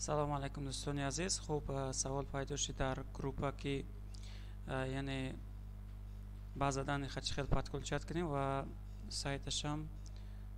Салому алайкум, дӯстони азиз. Хуб, савол пайдо шуд дар группа, ки яъне баъза данныха чӣ хел подключать кунем, ва сайташам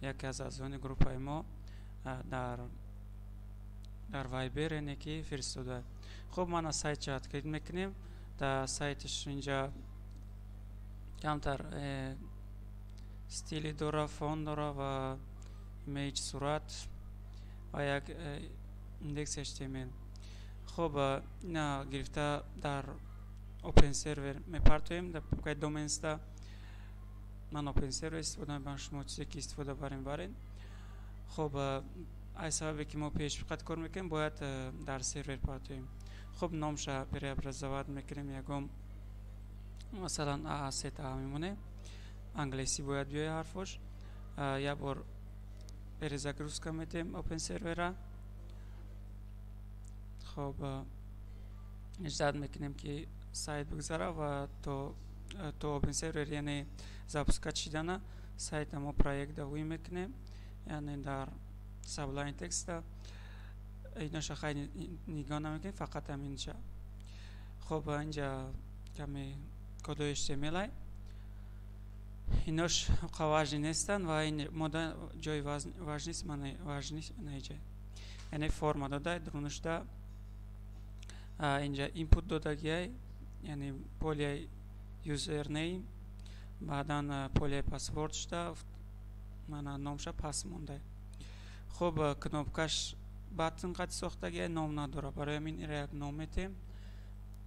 яке аз аъзоёни группаи мо дар Вайбер, яъне ки фиристода. Хуб, ман аз сайтча открыть мекунем. Дар сайташ инҷа камтар стили дора, фон дора ва image, сурат ва як index HTML. Хуб, ина гирифта дар Open Server мепартоем дар папкаи Domains. Ман Open Server истифода мебарам, шумо чизе ки истифода барем, барен. Хуб, аз сабабе ки мо PHP қад кор мекунем, бояд дар сервер партоем. Хуб, номша преобразовать мекунем, ягон масалан аа сета мемонем, англисӣ бояд биёяд ҳарфош. Як бор перезагрузка медиҳем Open Server. Хоб, ждать мекунем, ки сайт бигзара ва то Open Server, яъне запускать шидана сайта, мо проекта ҳуй мекунем, яъне дар Sublime Text иноша хай нигоҳ намекунем, фақат ҳаминча. Хоб, инҷа каме кодои HTML, инош важный нестанд ва ин мода ҷои важнист, важнист наиҷа, яъне форма дода, дурунашда инҷа input додагиай, яъне поляи username, баъдан поляи password шуда, мана номша pass монда. Хуб, кнопкаш button қати сохтагиай, ном надора, барои ҳамин ира як ном метем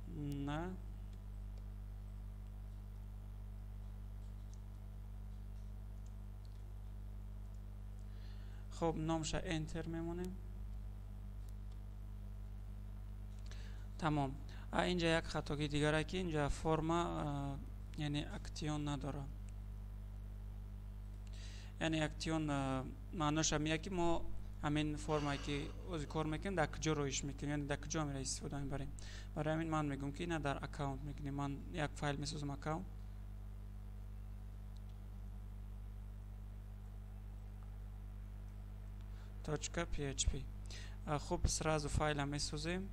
на. Хуб, номша enter мемонем, тамом. Инҷа як хатогии дигаре, ки инҷа форма, яъне action надора. Яъне action маънош ҳамия, ки мо ҳамин формае ки ози кор мекунем, дар куҷо роиш мекунем, яъне дар куҷо амира истифода мебарем. Барои ҳамин ман мегӯям, ки ина дар аккаунт мекунем. Ман як файл месозам, account.php. Хуб, сразу файла месозем,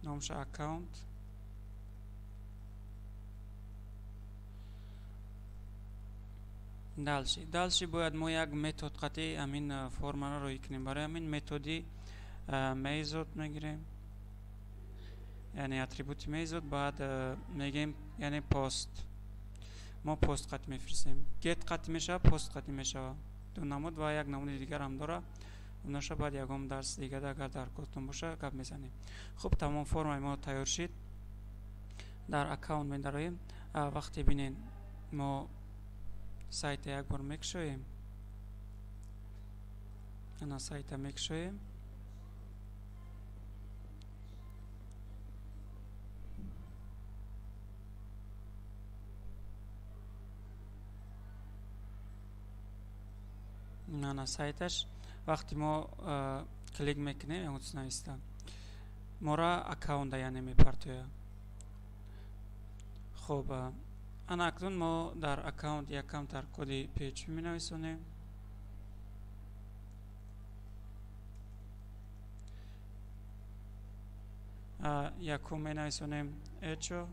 номша аккаунт. Дальше бояд мо як метод қатъи ҳамин формаро роӣ кунем. Барои ҳамин методи method мегирем, яъне атрибути method, баъд мегем, яъне пост. Мо пост қатъ мефиристем. Get қатъ мешава, пост қатъ мешава, ду намуд ва як намуди дигар ҳам дора. Онаша баъд ягон дарс дигар, агар дар кортон боша, гап мезанем. Хуб, тамом, формаи мо тайёр шид. Дар аккаунт медароем. Вақте бинен, мо сайта як бор мекушоем, ана сайта мекушоем. Ана сайташ. Вақте мо клик мекунем, ягон чиз нависта, мора аккаунта, яъне мепартояд. Хуб, ана акнун мо дар аккаунт якамтар коди PHP менависонем. Якум менависонем echo,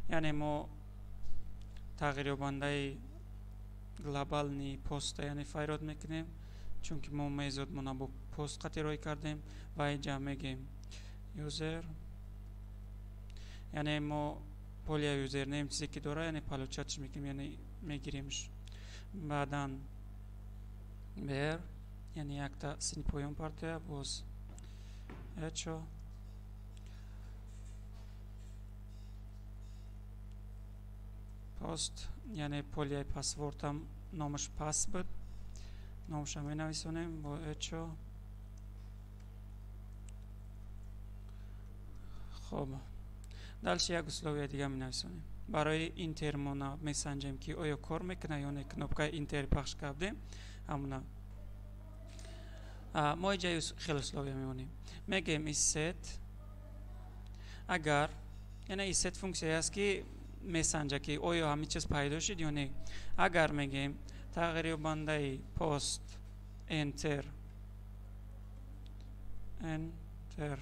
яъне мо тағйирёбандаи глобальный поста, яъне файрод мекунем, чунки мо методмона бо пост қатъи роӣ кардем. Ва инҷа мегем user, яъне мо поля username чизе ки дора, яъне получать мекунем, яъне мегиремш. Баъдан br, яъне якта сини поён партоя, боз echo пост, яъне поляи password номаш pass буд, номаша менависонем бо echo. Хоб, дальше як условия дига менависонем. Барои enter мо месанҷем, ки оё кор мекунад ё не, кнопкаи enter пахш кардем, ҳамуна мо иҷа хеле условия мемонем. Мегӯем isset, агар, яъне isset функсияе аст, ки месанҷа, ки оё ҳамин чиз пайдо шуд ё не. Агар, мегӯем, тағйирёбандаи пост Enter, Enter,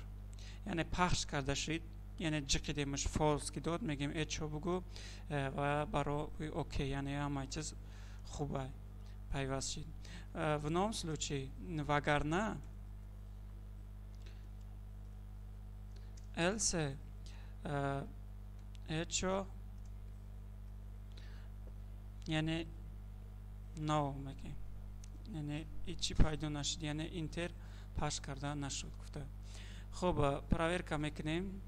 яъне пахш карда шид, яъне ҷиқидемаш false ки дод, мегем echo бугӯ ва барои окей, яъне ҳамаи чиз хуба, пайваст шид. В ином случай, вагарна else echo, яъне no мегем, яъне ҳичи пайдо нашуд, яъне Enter пахш карда нашуд гуфта. Хуб, проверка мекунем,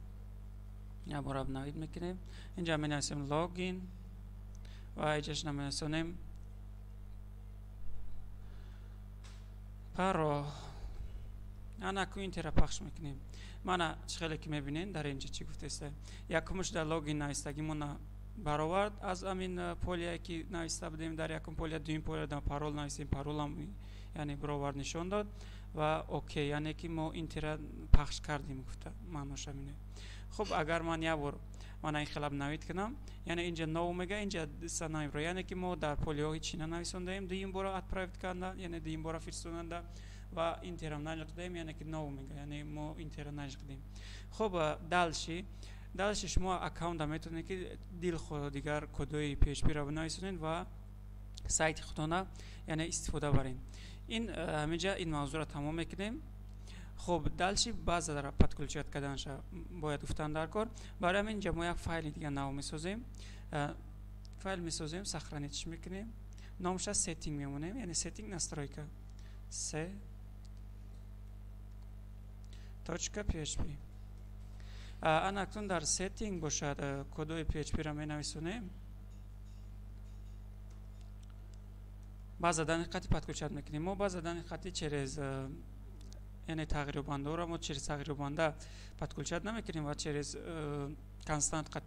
як бор обновить мекунем. Инҷа менависем login ва иҷаш наменависонем парол. Анаку Enter а пахш мекунем. Мана чӣ хеле ки мебинед, дар инҷа чӣ гуфтеста? Якумш дар login навистагимона баровард аз амин поле ки нависта будем дар якум поле, дуюм поле дар парол нависем, паролам яъне баровард, нишон дод ва окей, яъне ки мо Enter а пахш кардем гуфта маънош ҳамине. Хуб, агар ман як бор мана ин хел обновить кунам, яъне инҷа no мега, инҷа са намебро, яъне ки мо дар полеҳо ҳичи нанависондаем дуюм бора отправить карда, яъне дуюм бора фирстонанда ва Enter ам наҷиқдаем, яъне ки no мега, яъне мо Enter а наҷиқдем. Хуб, дальше шумо аккаунта метавонед ки дилхоҳ дигар кодҳои PHP-ро бинависонед ва сайти худтона яъне истифода баред. Ин ҳаминҷа ин мавзӯъро тамом мекунем. Хуб, дальше базаро подключать карданша бояд гуфтан дар кор. Барои ҳамин инҷа мо як файли дига нав месозем, файл месозем, сохранить мекунем, номша setting мемонем, яъне setting, настройка, с точка php. Ана акнун дар setting бошад, кодҳои PHP-ро менависонем. База данных қати подключать мекунем. Мо база данных қати через, яъне тағйирёбандаҳоро мо через тағйирёбанда подключать намекунем ва через констант қат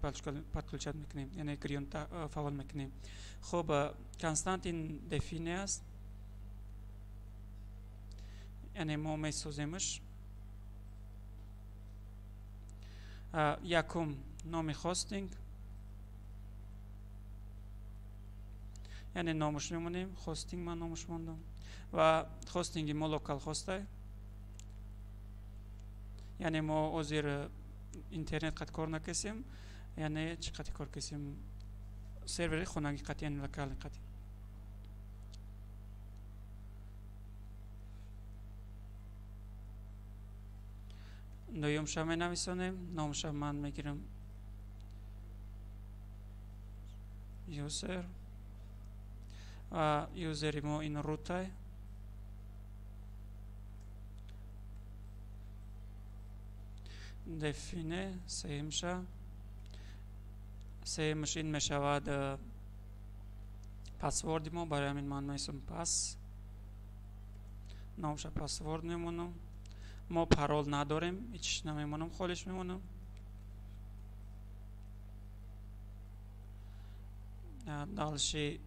подключать мекунем, яъне гирён фаъол мекунем. Хуб, констант ин define аст, яъне мо месоземш. Якум номи hosting, яъне номаш мемонем hosting, ман номаш мондам ва hosting и мо localhost ай, яъне мо ҳозир интернет қат кор накесем, яъне чӣ қати кор кесем? Сервери хонагӣ қати, яъне локальный қати. Дуюмша менависонем, номша ман мегирам user ва user и мо ин root ай. Define сеюмша, сеюмш ин мешавад пасворди мо. Барои ҳамин ман менависам pass, номша password мемонам. Мо парол надорем, ҳеч намемонам, холиш мемонам. Дальше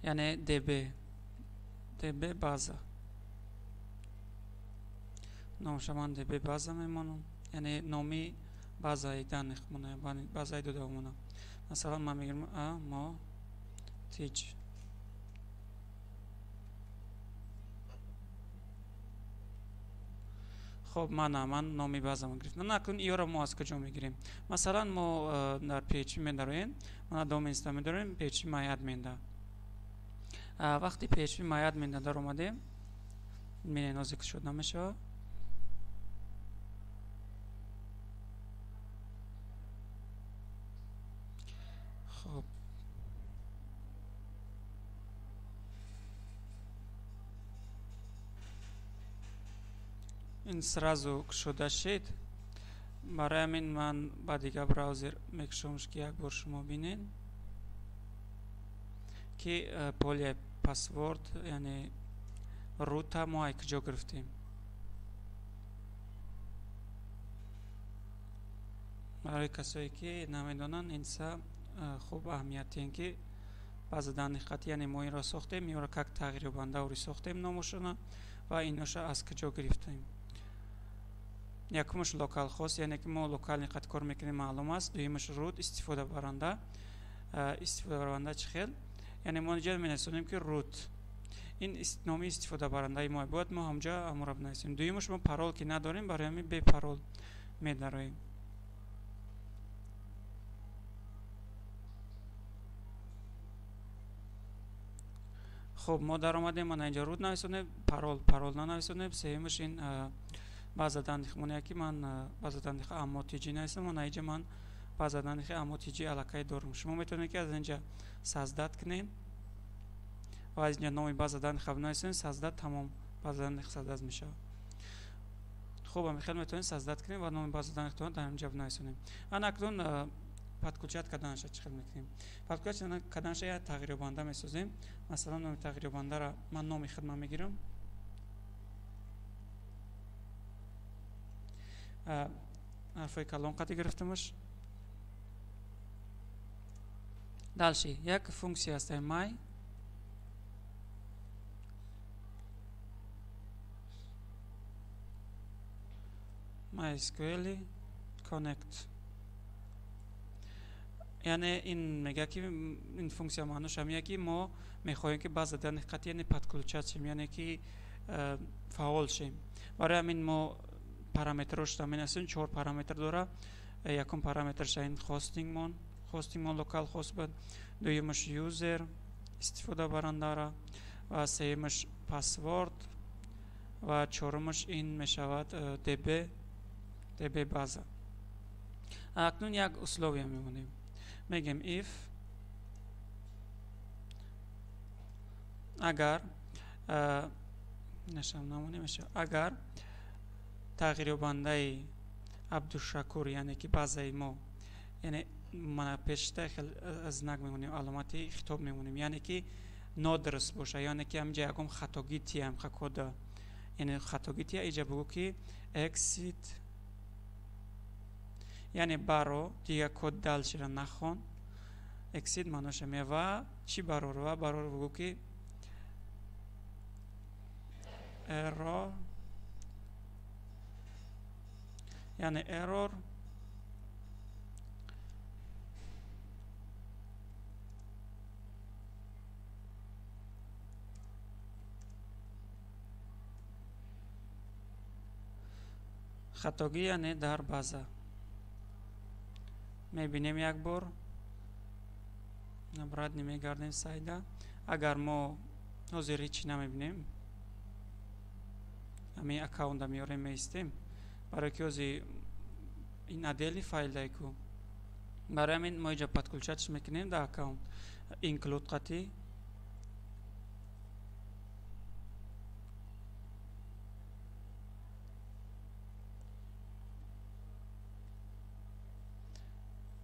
яъне db база, номша ман db база мемонам, яъне номи базаи данных мона, базаи додаҳомона. Масалан, ман мегирам а мо тиҷ. Хоб, мана ман номи базамо гирифтам. Накун иёро мо аз куҷо мегирем? Масалан, мо дар PHP медароем, мана domains да медароем, PHP myadmin да. Вақти PHP myadmin да даромадем, мине нозик шуд намешавад. Хоб, ин сразу кушода шид. Барои ҳамин ман ба дигар браузер мекушомш, ки як бор шумо бинед, ки поле password, яъне root а мо ай куҷо гирифтем. Барои касое ки намедонанд, инса хуб аҳамиятен, ки база данных қати, яъне мо инро сохтем, инро как тағйирёбанда ури сохтем номошона ва иноша аз куҷо гирифтем. Якумаш localhost, яъне ки мо локальный қат кор мекунем, маълум аст. Дуюмаш root, истифодабаранда. Истифодабаранда чӣ хел? Яъне мо инҷа менависонем, ки root, Ин номи истифодабарандаи мо бояд мо ҳамҷа ҳамонро бинависем. Дуюмаш, мо парол ки надорем, барои ҳамин бе парол медароем. Хуб, мо даромадем, мана инҷа root нависонем, парол нанависонем. Сеюмаш, ин база данных моне, ки ман база данных AMOTG нависам. Мана инҷа ман база данных AMOTG аллакай дорам. Шумо метавонед, ки аз инҷа создать кунед ва аз инҷа номи база данных бинависем, создать, тамом, база данных создать мешавад. Хуб, ҳамин хел метавонед создать кунем ва номи база данных тона дар инҷа бинависонем. Ана акнун подключать карданаша чӣ хел мекунем? Подключать карданаша як тағйирёбанда месозем. Масалан, номи тағйирёбандаро ман номи худман мегирам, ҳарфҳои калон қати гирифтамаш. Дальше як функсия ҳаст, MySQL connect. Яъне ин мега, ки ин функсия маънош ҳамия, ки мо мехоҳем, ки база данных қати, яъне подключать шем, яъне ки фаъол шем. Барои ҳамин мо параметрҳошро менависем. Чор параметр дора. Якум параметрша ин хостингмон localhost буд, дуюмаш user, истифодабарандара, ва сеюмаш password, ва чорумаш ин мешавад db база. Акнун як условия мемонем, мегем if, агар нашам намонем, агар тағйирёбандаи Абдушакур, яъне ки базаи мо, яъне мана пешта хел знак мемонем, аломати хитоб мемонем, яъне ки нодуруст боша, яъне ки ҳаминҷа ягон хатогӣ тиям, кода, яъне хатогӣ тия, иҷа бугӯ, ки exit, яъне баро, дигар код дальше ра нахон. Exit маъноша ме. Ва чӣ барор? Ва барор бугӯ, ки error, яъне error хатогӣ, яъне дар база. Мебинем, як бор обратно мегардем сайда. Агар мо ҳозир ҳечи намебинем, ҳамин аккаунта меорем, меистем, барои ки ҳозир ин отдельный файл ку. Барои ҳамин мо иҷа подключать ш мекунем дар аккаунт include қатӣ.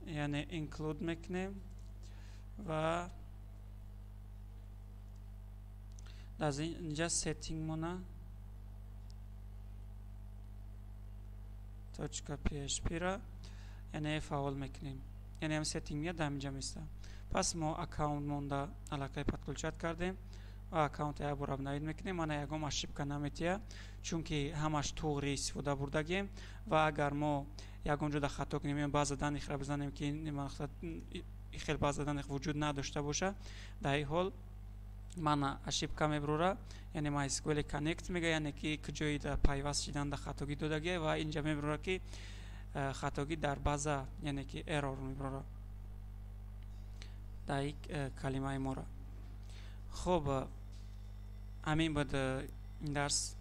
Яъне include мекунем ва дар инҷа setting мона .php ра, яъне фаъол мекунем, яъне ҳам setting меяд, дар инҷа места. Пас мо аккаунт монда аллакай подключать кардем ва аккаунта як бор обновить мекунем. Мана, ягон ошибка наметия, чунки ҳамаш туғри истифода бурдагем. Ва агар мо ягон ҷода хато кунем ё база данных ра бизанем, ки хел база данных вуҷуд надошта боша, дар ин ҳол мана ошибка мебурора, яъне MySQL connect мега, яъне ки куҷои пайваст шидан да хатогӣ додагия, ва инҷа мебурора, ки хатогӣ дар база, яъне ки error мебурора дар ин калимаи мора. Хуб, ҳамин буд ин дарс.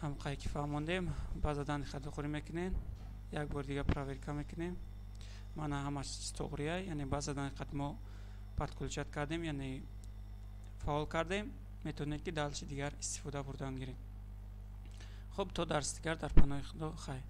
Ҳамқае ки фаҳмондем, база данных хатохӯрӣ мекунем, як бор дига проверка мекунем. Мана, ҳамаш туғрия, яъне база данных қат мо подключать кардем, яъне фаъол кардем. Метавонед, ки дальше дигар истифода бурдан гирем. Хуб, то дарси дигар дар паноҳи Худо, хайр.